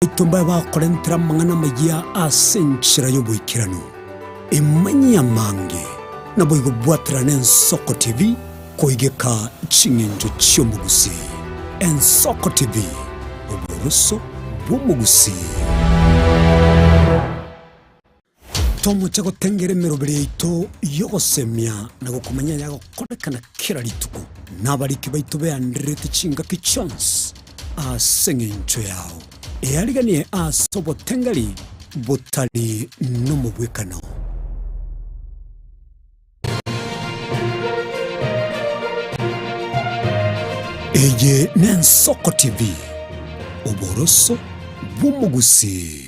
Baito mbabe bakorentera amang'ana amayia ase enchera y'oboikeranu, emanyie amange, naboigo bwaterane Ensoko TV koigeka ching'encho chi'omogusii. Ensoko TV, oboroso bw'omogusii. Tomoche gotengera emeroberi yaito y'ogosemia na gokomanya ayagokorekana kera rituko, na abariki baito beandererete chingaki chionsi ase engencho yao. Eariganie ase obotengeri botari nomobwekano. Eye n'Ensoko TV, oboroso bw'omogusii.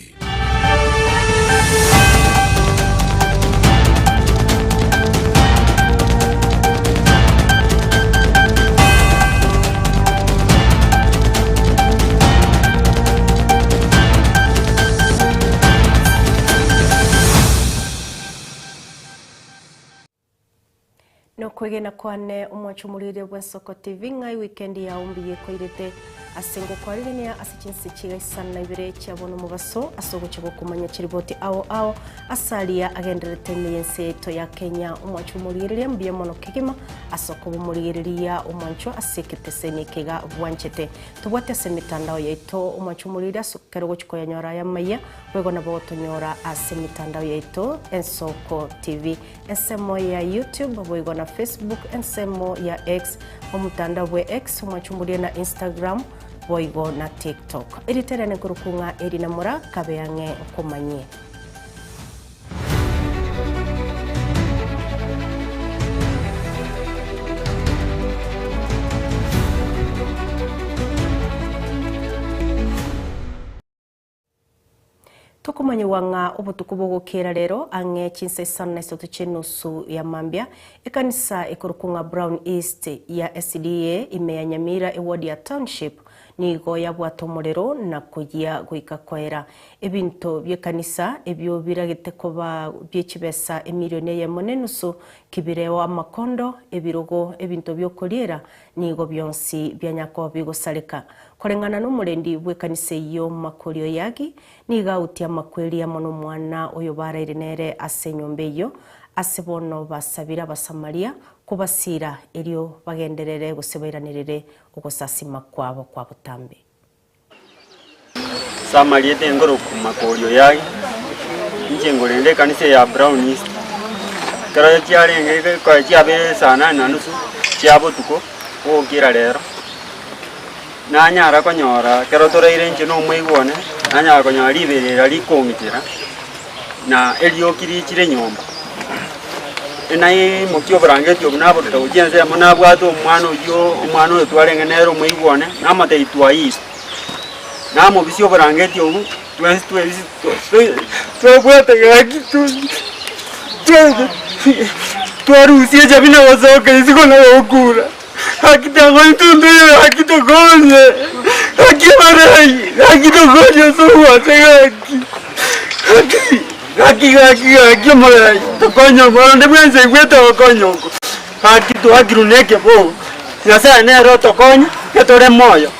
Nokwegena kwane omwancho omoriri bw'Ensoko TV ng'a ewikendi yao mbuya ekoirete ase ngokwarigania ase chinse chigaisana na ibere chia bono omobaso ase ogochia gokomanya chiriboti ao ao ase aria agendererete ime y'ense yaito ya Kenya. Omwancho omorigereria mbuya mono kegima ase okoba omorigereria omwancho ase eketeseni eke iga bwanchete. Tobwate ase emetandao yaito omwancho omorigereria ase ekero ogochia koyanyora aya amaya Boigo nabo gotonyora ase emetandao yaito Ensoko TV, ensemo ya YouTube, boigo na Facebook, ensemo ya X, omotandao bwe X, omwachumburie na Instagram, boigo na TikTok. Erieta riane nkorokwa ng'a Elina Mura, kabe ang'e nkomanyie. Tokomanyigwa ng'a obotuko bogokera rero ang'e chinsa isano na isato chi'enusu ya mambia, ekanisa ekorokwa ng'a Brown East ya SDA ime ya Nyamira eward ya Township nigo yabwate omorero na koyia goika koera. Ebinto bi'ekanisa ebio biragete koba bie chibesa emilioni eyemo na enusu kibireo amakondo, ebirogo, ebinto bi'okoriera Nigo bionsi bianyakoba bigosareka. Koreng'ana nomorendi bw'ekanisa eyio Makorio Yagi, nigo autie amakweri amo nomwana oyo baraire nere ase enyomba eyio, ase bono basabire Abasamaria kobasiira erio bagenderere gose bairanerere ogosasima kwabo kwa botambe. Ase amarieta engoroku Makorio Yagi, inche ngorende ekanisa eye ya Brown East. Ekero chiarenge iga chiabeire saa nane na nusu chia botuko, bogokira rero, nanyara konyora ekero toraire inche na omoigwa one, nanyara konyora riberera rikong'ichera, na erioki richire nyomba. Naimokia oborangeti obwo naboruta gochia ensemo nabwate omwana oyio, omwana oyo twarenge nere omoigwa one, namotebia twaire. Namobisia oborangeti obwo, twensi twebisi twabwate gaki twarusia echabi na gosoka isiko na gokura, gaki tagoituntuire gaki tokonye, gaki abarai, gaki tokonye ase obwanche gaki, gaki. Gaki, gaki, gaki omorai, tokonye omwana onde bwensi aigwete ogokonya oko. Gaki twakirwe nekeboo, Nyasae nere otokonye, getore moyo.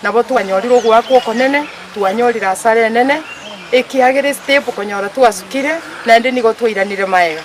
Nabo twanyorire ogoakwa okonene, twanyorire asara enene, ekiagera estep konyora twasukire, naende nigo twairanire magega.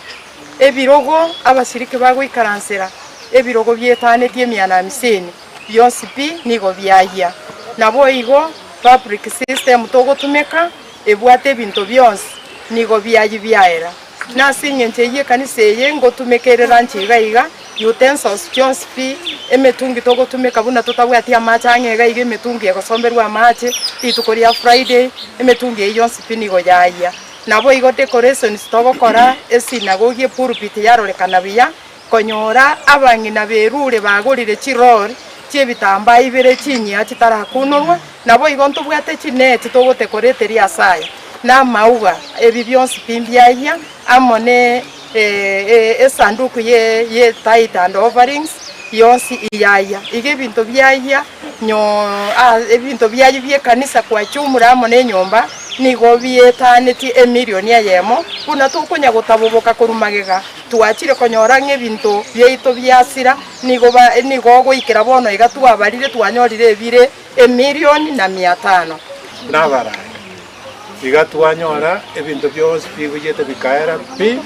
Ebirogo abashiriki bagoikaransera, ebirogo bietanetie emia na hamsini, bionsi pi nigo biayia. Naboigo public system togotumeka, ebwate ebinto bionsi, nigo biayia biaera. Na ase engencho eyio ekanisa eye ngotumeka ere lunch iga iga, utensils chionsi pi, emetungi togotumeka buna totabwati amache ang'e iga iga emetungi egosomberwa amache, rituko ria Friday, emetungi eyio yonsi pi nigo yayia. Naboigo decorations togokora, esinagogi, epulpit yarorekana buya, Konyora abang'ina berure bagorire chirori chi'ebitambaa ibere chinyia chitarakunorwa, naboigo ntobwate chineti togotekoreteria ase aya, na amauga, ebi bionsi pi mbiayia, amo ne esanduku ye tithe and offerings yonsi iyayia. Iga ebinto biayia ebinto biayia bi'ekanisa kwa jumla amo nenyomba nigo bietanetie emilioni eyemo, buna tokonya gotaboboka korwa magega. Twachire konyora ng'a ebinto biaito biasira, nigo ba nigo goikera bono iga twabarire twanyorire ebire emilioni na mia tano. Buna abarai, iga twanyora ebinto bionsi bigoyete bikaera pi,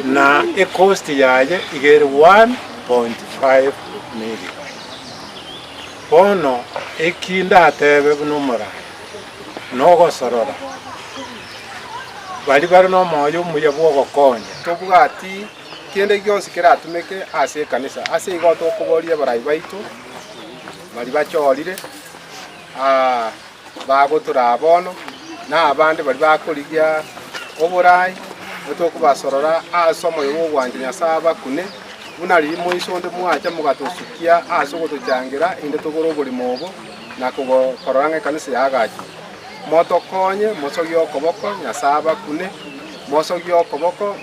na ecost yaye iga ere 1.5 million. Bono eki ndatebe buna omorai, nogosorora baria bare nomoyo omuya bw'ogokonya. Tobwati kende gionsi keratumeke ase ekanisa. Ase igo tokoboria abarai baito baria bachorire, bagotoraa bono, na abande baria bakorigia oborai, tokobasorora ase omoyo bw'ogwancha Nyasae abakune, buna riria moiso onde mwacha mogatosukia ase ogotochangera inde togore oborimo obo na korora ng'a ekanisa yaagachire. Motokonye, mosogie okoboko, Nyasae abakune, mosogie okoboko,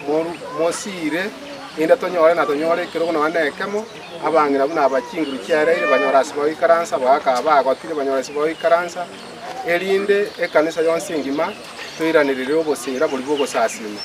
mosiire, inde tonyore na tonyore ekerogo nonya nekemo, Abang'ina buna aba chinguru chiaereire banyore ase bagoikaransa, abagaaka aba bagotire banyore ase bagoikaransa, erinde ekanisa yonsi engima toiranerere oboseera boria bw'ogosasiima.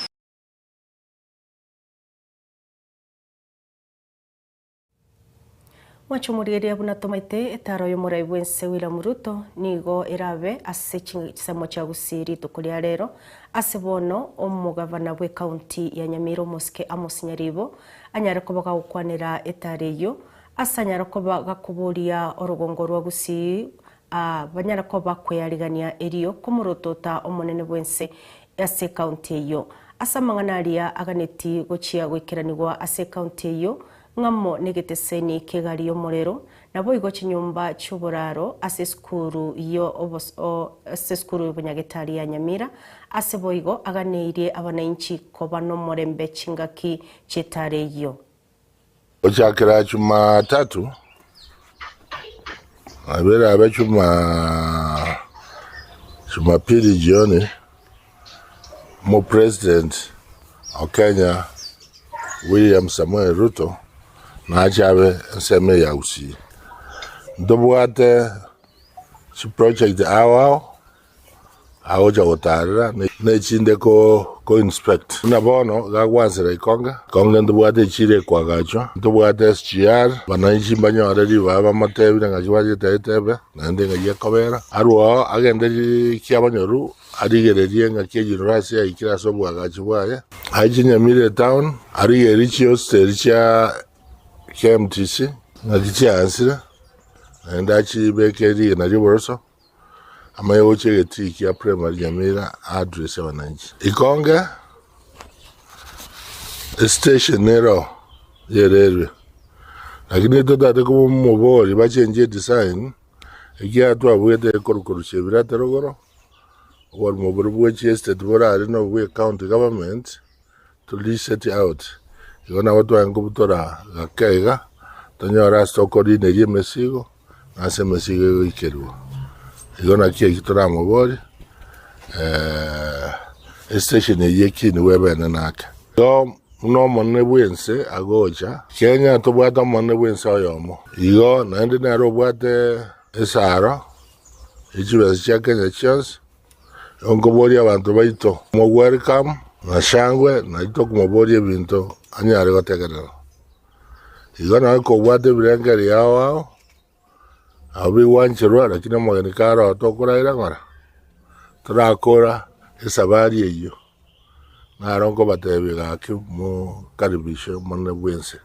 Mwanche omorigereria buna tomaete etaro y'omorai bw'ense William Ruto nigo erabe ase chisemo chia Gusii rituko ria rero. Ase bono omogavana bw'ecounty ya Nyamira omosike Amos Nyaribo anyare koba gagokwanera etaro eyio, ase anyare koba gakoboria orogongo rwa Gusii aa banyare koba kweyarigania erio komorotota omonene bw'ense ase ecounty eyio. Ase amang'ana aria aganeti gochia goikeranigwa ase ecounty eyio, ng'amo negeteseni ki'egari y'omorero, naboigo chinyomba chi'oboraro ase esukuru ase esukuru y'obonyagetari ya Nyamira, ase boigo aganeirie abanainchi koba nomorembe chingaki chi'etara eyio. Gochakera Chumatatu, nabo erabe Jumapili jioni, Omopresident o Kenya William Samoei Ruto nache abe ensemo eye ya Gusii. Ntobwate chiproject ao ao agocha gotarera na echinde ko inspect. Buna bono iga agwansera Ikonge, Ikonge ntobwate echiro ekoagachwa, ntobwate SGR, abananchi mbanyore ribaga bamotebire ng'aki bachete etebe naende ng'ai ekobera. Arwe oo agende Kiabonyoru Arigererie ng'aki ejunivasi yaikire ase obwagachi bwaye. Aiche Nyamira etown, arigererie chihosteli chia KMTC ng'aki chiaansire, naende achibeke rigena ri'oboroso, amanye gochia egetii kia primary Nyamira aaddress abananchi. Ikonge estation nero yererwe, lakini totagete komoboria bachenjie edesign. Ekiagera twabwete ekorukorusia ebirate rogoro, oborimo boria bwe chiestate borare na obwe county government to lease it out. Igo nabo twarenge kobutora gake iga, tonyore ase tokorineria emesigo, na ase emesigo egoikerwa. Igo naki eki toramoborie, estation eyio ekinigwe ebe enene ake. Igo buna omonene bw'ense agocha, Kenya tobwate omonene bw'ense oyomo. Igo naende nere obwate esaro ye chibesa chia Kenya chionsi. Igo nkoboria abanto baito, mo welcome na shangwe nario tokomoboria ebinto anyare gotegerera. Igo naye kobwate ebirengererio ao ao, Abwo bigwancherwa, lakini omogeni kare oo tokoraira ng'ora, torakora esabari eyio, naro nkobatebia gaki mokaribishe omonene bw'ense.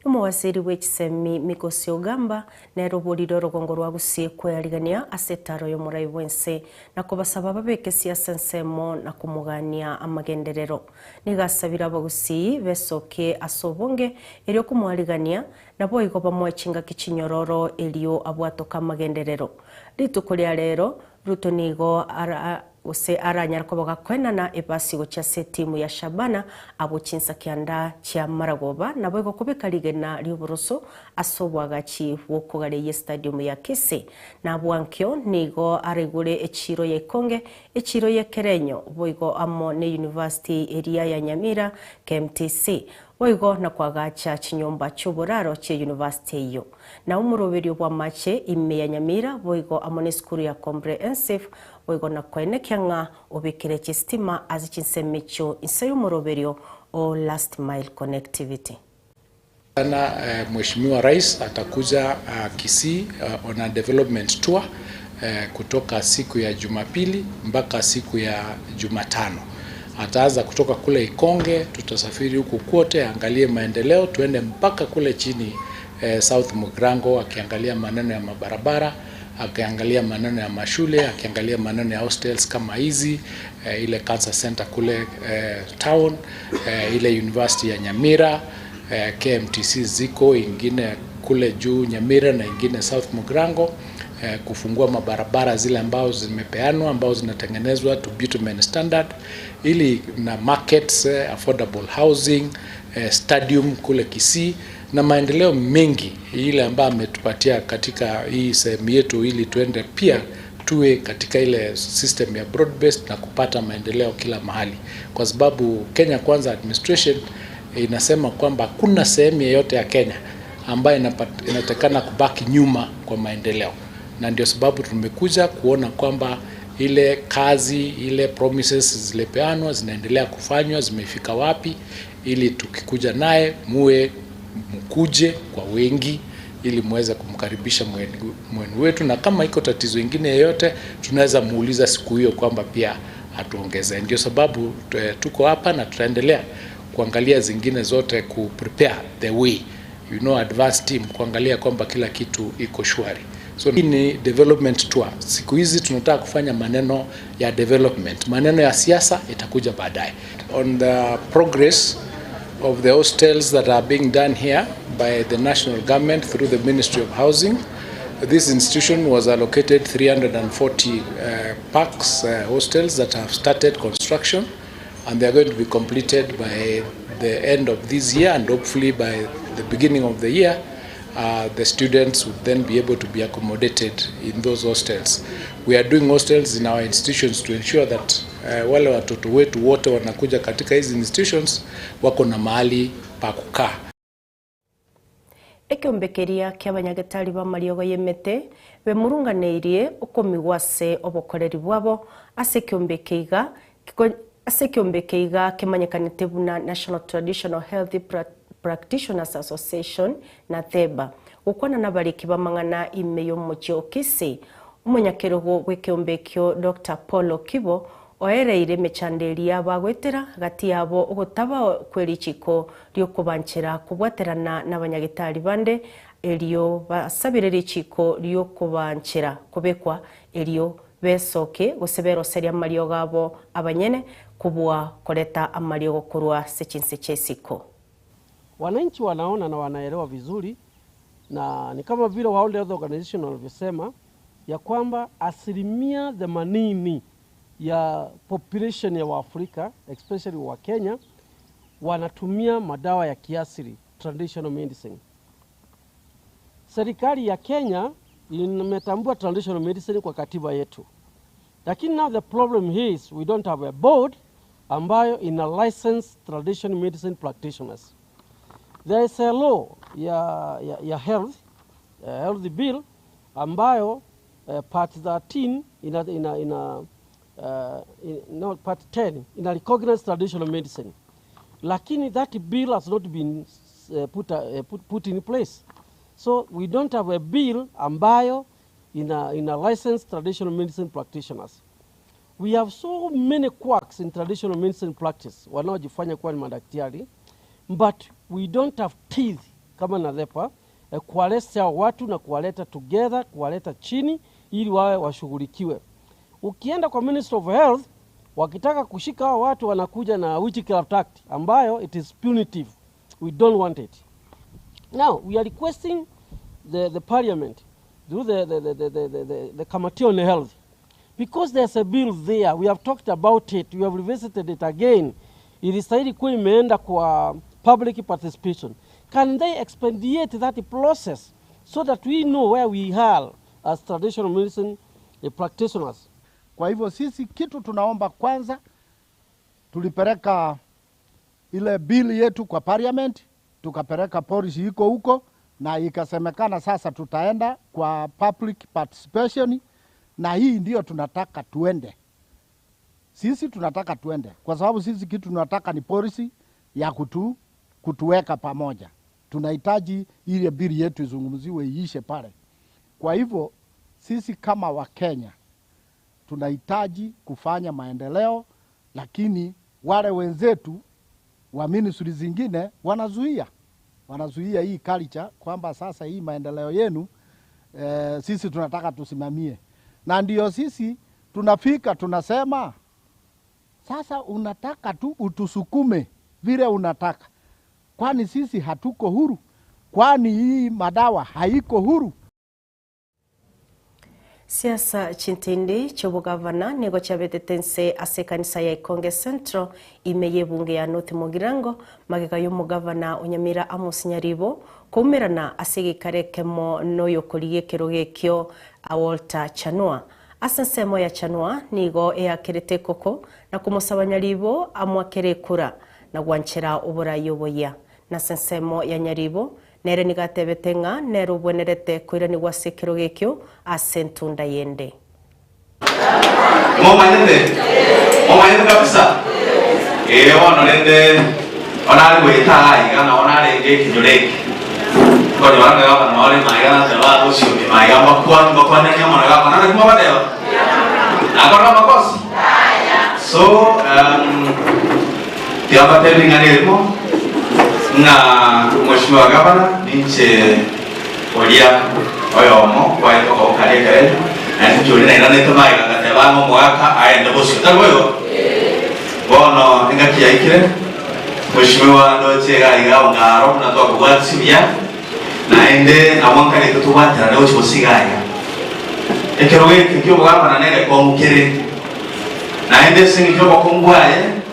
Omowaziri bw'echisemi Migosi Ogamba nere oborire orogongo rwa Gusii kweyarigania ase etaro y'omorai bw'ense na kobasaba babeke siasa ensemo na komogania amagenderero. Nigo asabire abagusii besokie ase obonge erio komoarigania, naboigo bamoe chingaki chinyororo erio abwatoke amagenderero. Rituko ria rero, Ruto nigo ara gose aranyare koba gakoenana ebasi gochia ase etimu ya Shabana abwo chinsa kianda chia maragoba naboigo kobeka rigena ri'oboroso ase oboagachi bw'okogareia estadium ya Kisii. Nabwo ankio nigo araigure echiiro ya Ikonge Echiro y'ekerenyo, boigo amo ne University eria ya Nyamira, KMTC, boigo na koagacha chinyomba chi'oboraro chie University eyio. Na omoroberio bw'amache ime ya Nyamira boigo amo nesukuru ya Comprehensive boigo na koenekia ng'a obekire chistima ase chinsemo echio inse y'omoroberio o Last Mile Connectivity. Sana Mheshimiwa Rais atakuja Kisii on a development tour kutoka siku ya Jumapili mpaka siku ya Jumatano. Ataanza kutoka kule Ikonge, tutasafiri huku kwote, angalie maendeleo, tuende mpaka kule chini South Mugrango, akiangalia maneno ya mabarabara, akiangalia maneno ya mashule, akiangalia maneno ya hostels kama hizi, ile cancer center kule town, ile university ya Nyamira, KMTC ziko ingine kule juu Nyamira na ingine South Mugrango, kufungua mabarabara zile ambao zimepeanwa ambao zinatengenezwa to bitumen standard, ili na markets, affordable housing, stadium kule Kisii na maendeleo mengi ile ambayo ametupatia katika hii sehemu yetu, ili tuende pia tuwe katika ile system ya broad based na kupata maendeleo kila mahali, kwa sababu Kenya Kwanza administration inasema kwamba hakuna sehemu yeyote ya Kenya ambayo inatakana kubaki nyuma kwa maendeleo, na ndio sababu tumekuja kuona kwamba ile kazi ile promises zilipeanwa zinaendelea kufanywa, zimefika wapi, ili tukikuja naye muwe mkuje kwa wengi ili muweze kumkaribisha mgeni wetu, na kama iko tatizo ingine yoyote tunaweza muuliza siku hiyo kwamba pia atuongeze. Ndio sababu tuko hapa na tutaendelea kuangalia zingine zote ku prepare the way, you know, advanced team kuangalia kwamba kila kitu iko shwari. So hii ni development tour. Siku hizi tunataka kufanya maneno ya development, maneno ya siasa itakuja baadaye. On the progress of the hostels that are being done here by the national government through the Ministry of Housing. This institution was allocated 340 parks, hostels that have started construction, and they are going to be completed by the end of this year, and hopefully by the beginning of the year, the students would then be able to be accommodated in those hostels. We are doing hostels in our institutions to ensure that wale watoto wetu wote wanakuja katika hizi institutions wako na mahali pa kukaa. Ekeombe keria ki'abanyagetari b'amariogo y'emete bemurunganeirie okomigwa ase obokoreri bwabo ase ekeombe keiga ase ekeombe keiga kemanyekanete buna National Traditional Health Practitioners Association na Theba. Gokwana nabariki b'amang'ana ime y'omochie o Kisii, omonyakerogo bw'ekeombe ekio Dr. Paul Okibo oereire emechando eria bagoetera gati yabo ogotaba kw'erichiko riokobanchera kobwaterana n'abanyagetari bande erio basabire richiko riokobanchera kobekwa erio besoke gose beroseria amariogo abo abanyene kobua koreta amariogo korwa ase chinse chia isiko. Wananchi wanaona na wanaelewa vizuri, na ni kama vile World Health Organization wanavyosema ya kwamba 80% ya population ya Waafrika especially wa Kenya wanatumia madawa ya kiasili, traditional medicine. Serikali ya Kenya imetambua traditional medicine kwa katiba yetu, lakini now the problem is we don't have a board ambayo ina license traditional medicine practitioners. There is a law ya health bill ambayo part 13 ina, ina, ina, in, no, part 10 ina recognize traditional medicine, lakini that bill has not been put in place. So we don't have a bill ambayo ina license traditional medicine practitioners. We have so many quacks in traditional medicine practice wanaojifanya kuwa ni madaktari, but we don't have teeth kama NADHEPA kuwaleta watu na kuwaleta together, kuwaleta chini ili wawe washughulikiwe. Ukienda kwa Ministry of Health, wakitaka kushika hao watu wanakuja na Witchcraft Act ambayo it is punitive. We don't want it. Now we are requesting the parliament through the Committee on Health, because there's a bill there, we have talked about it, we have revisited it again. Ilistahili kuwa imeenda kwa public participation. Can they expedite that process so that we know where we are as traditional medicine practitioners? Kwa hivyo sisi kitu tunaomba kwanza, tulipeleka ile bill yetu kwa parliament, tukapeleka policy iko huko, na ikasemekana sasa tutaenda kwa public participation, na hii ndio tunataka tuende. Sisi tunataka tuende kwa sababu sisi kitu tunataka ni policy ya kutuweka pamoja. Tunahitaji ile bili yetu izungumziwe iishe pale. Kwa hivyo sisi kama Wakenya tunahitaji kufanya maendeleo, lakini wale wenzetu wa ministry zingine wanazuia wanazuia hii culture kwamba sasa hii maendeleo yenu eh, sisi tunataka tusimamie, na ndio sisi tunafika tunasema sasa unataka tu utusukume vile unataka, kwani sisi hatuko huru? Kwani hii madawa haiko huru? Siasa chintindi chiobogavana nigo chiabetete nse ase ekanisa ya Ikonge Central ime y'ebunge ya North Mugirango magega y'omogavana o Nyamira Amos Nyaribo koumerana ase egeikaro ekemo noyokorigia ekerogo ekio Walter Chanua. Ase ensemo ya Chanua nigo eakerete ekoko na komosaba Nyaribo amoakere ekura na gwanchera oborai oboyia. Nase ensemo ya Nyaribo Nere nigo atebete ng'a nere obwenerete koiranigwa ase ekerogo ekio ase entunda y'ende. Momanyete? Momanyete kabisa? Ee, bono rende onare goeta aa iga nabo narenge ekenyoro eke. Nkonyora ng'a gavana nore maiga nateba agosiomi maiga mbakwanie mbakwananie mono gavana naki mwabateba? Nakorire amakosa? So um, Tiga mbatebie ring'ana erimo, ng'a Mweshimiwa Gavana, ninche oria oyomo kwaete okoboko karia ekerenyo, naende inche oria nairanete magega ngateba ng'a omogaka aende bosio, tari boigo? Bono engaki yaikire, Mweshimiwa ndoche iga iga ong'aro buna twakobwatisia buya, naende nabo nkarete tobwaterane gochia bosio iga iga. Ekerogo eke ki'obogavana negekongu kere, naende ase eng'encho y'obokongu bwaye,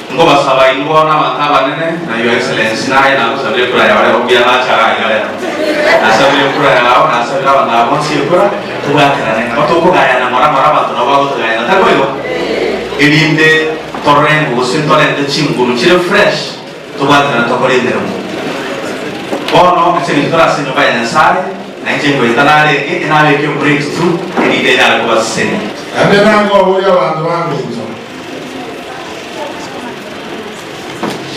Nkobasaba inwe bono abanto abanene, na Your Excellency, naye nagosabire ekura yao rero mbuya nacha iga iga rero. Nasabire ekura yao, nasabire abanto aba bonsi ekura, tobwaterane. Nabo tokogayana ng'ora ng'ora abanto nabo bagotogayana, tari boigo? Erinde torore ng'o gose ntorente chinguru chire fresh, tobwaterane tokore emeremo. Bono ase eng'encho tore ase enyomba ya Nyasaye, na inche ngoeta narenge, enabeke ebreakthrough, erinde enyare kobasesenia. Naende nakoboria abanto baminto,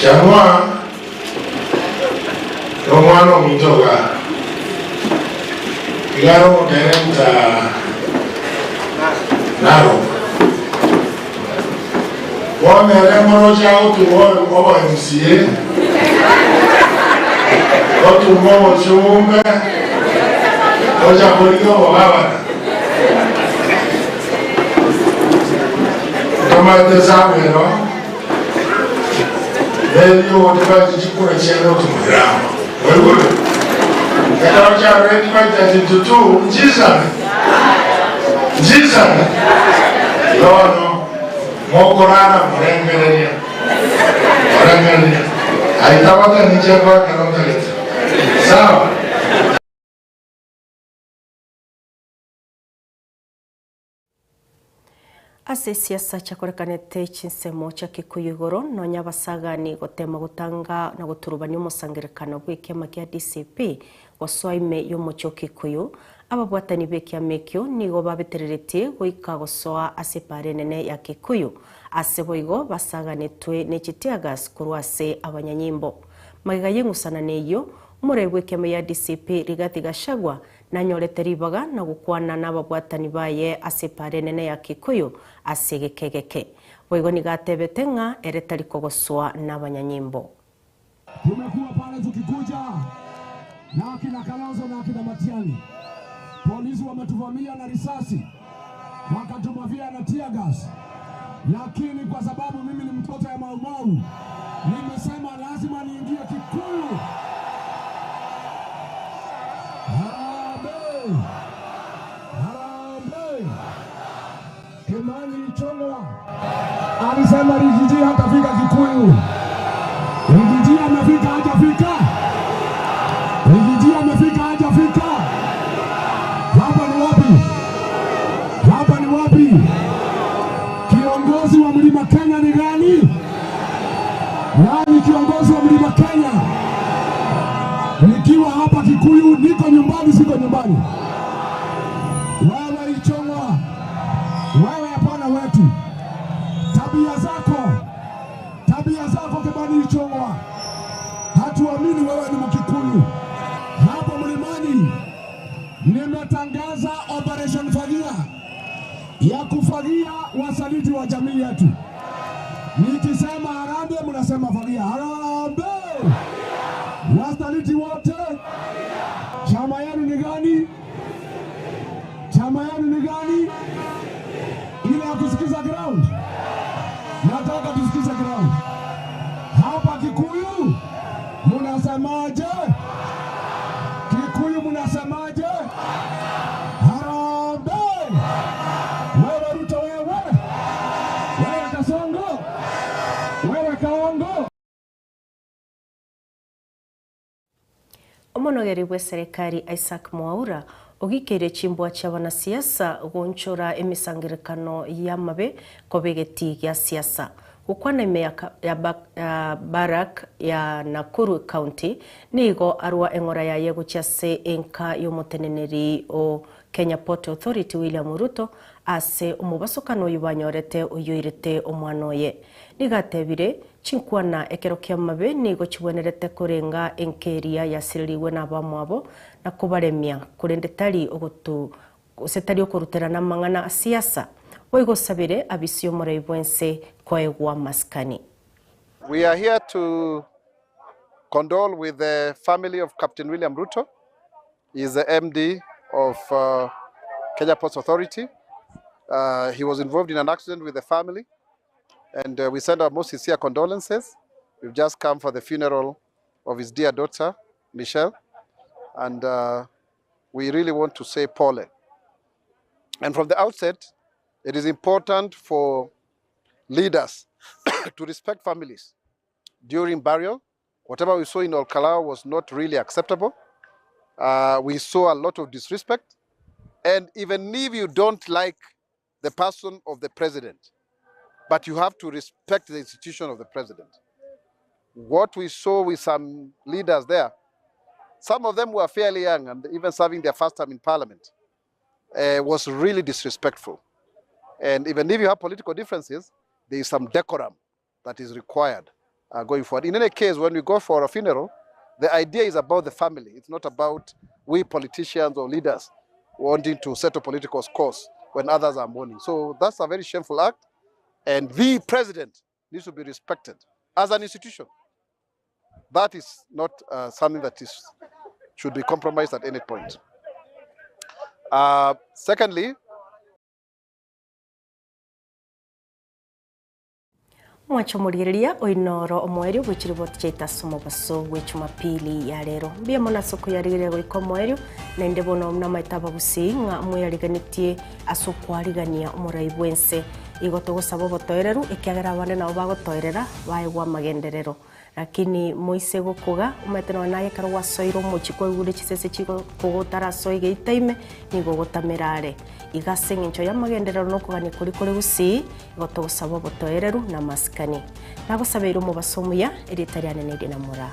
Shamua nomwana ominto igaa, iga are omoterenta Narok. Bono ere moroche agotuma obo MCA, otuma obochumbe, ocha korigia obogabana. Ntomanyete esabu ero, neri ogotibachi chikura chiane otumwera amo. Mwaigure? Ekero chiarure divided into two, nchisane? Nchisane? Bono mokorara morengereria, morengereria. Aitabate ninche nkoe ekero ntagete. Sawa? Ase esiasa chiakorekanete chinsemo chia Kikuyu igoro, nonya abasagani gotema gotanga na goturubania omosangererekano bw'ekiama kia DCP gosoa ime y'omochie o Kikuyu, ababwatani b'ekiama ekio nigo babetereretie goika gosoa ase epaara enene ya Kikuyu. Ase boigo basaganetwe ne chiteargas korwa ase abanyanyimbo. Magega y'eng'usanano eyio, omorai bw'ekiama ya DCP Rigathi Gachagua Nanyorete ribaga na gokwana nababwatani baye ase epaara enene ya Kikuyu ase egeka egeke. Boigo nigo atebete ng'a ere tari kogoswa nabanyanyimbo. Tumekuwa pale tukikuja na akina Kalonzo na akina Matiang'i, polisi wametuvamia na risasi, wakatumavia na tear gas, lakini kwa sababu mimi ni mtoto ya Maumau, nimesema lazima niingie Kikuyu. Harambee! Harambee! Kimani Ichung'wa alisema Rigiji hatafika Kikuyu. Rigiji amefika hajafika? Rigiji amefika hajafika? Hapa ni wapi? Hapa ni wapi? Kiongozi wa Mlima Kenya ni gani? Nani kiongozi wa Mlima Kenya? Nikiwa hapa Kikuyu, niko nyumbani, siko nyumbani. Wewe Ichung'wa, wewe hapana wetu. Tabia zako, tabia zako Kimani Ichung'wa, hatuamini wewe ni Mkikuyu. ya kufagia wasaliti wa jamii yetu. Nikisema harambee, mnasema fagia. Harambee! Wasaliti wote, chama yenu ni gani? Chama yenu ni gani? Ile ya kusikiza ground. Nataka tusikize ground. Hapa Kikuyu munasemaje? Kikuyu munasemaje? Harambee! Wewe Ruto, wewe wewe Kasongo, wewe Kaongo. Omonogeri bw'eserekari Isaac Mwaura ogikeire chimbwa chi'abanasiasa gonchora emesangererekano y'amabe koba egetii gia siasa. Gokwana ime ya ya Barrack ya Nakuru County nigo arwa eng'ora yaye gochia ase enka y'omoteneneri o Kenya Port Authority William Ruto ase omobasokano oyio banyorete oyoirete omwana oye. Nigo atebire, Chinkwana ekero ki'amabe nigo chigwenerete korenga enka eria yasirerigwe nabamwabo na kobaremia, korende tari ogotu gose tari okoruterana amang'ana a siasa. Boigo osabere abisi y'omorai bw'ense koegwa amasikani. We are here to condole with the family of Captain William Ruto. He is the MD of uh, Kenya Ports Authority. Uh, he was involved in an accident with the family, and uh, we send our most sincere condolences. We've just come for the funeral of his dear daughter, Michelle, and uh, we really want to say pole. And from the outset, it is important for leaders to respect families during burial. Whatever we saw in Olkalou was not really acceptable. Uh, we saw a lot of disrespect. And even if you don't like the person of the president, but you have to respect the institution of the president. What we saw with some leaders there, some of them were fairly young and even serving their first time in parliament, uh, was really disrespectful. And even if you have political differences, there is some decorum that is required uh, going forward. In any case, when we go for a funeral, the idea is about the family. It's not about we politicians or leaders wanting to settle political scores when others are mourning. So that's a very shameful act. And the president needs to be respected as an institution. That is not uh, something that is, should be compromised at any point. Uh, secondly, Mwanche omorigereria oino oro omoerio bwe chiriboti chiaito ase omobaso bwe Jumapili ya rero. Mbuya mono ase okoyarigereria goika omoerio, naende bono namaete abagusii ng'a mweyariganetie ase okwarigania omorai bw'ense. Igo togosaba obotoereru ekiagera abande nabo bagotoerera baegwa amagenderero. Lakini moise gokoga, omanyete nonya naye ekero gwasoire omochie kwaigure chisese chigokoga otarasoe egeita ime, nigo ogotamera are. Iga ase engencho y'amagenderero na okogania koria kore gusii, igo togosaba obotoereru na amasikani. Nagosabeire omobaso omuya, erieta riane neria Namura.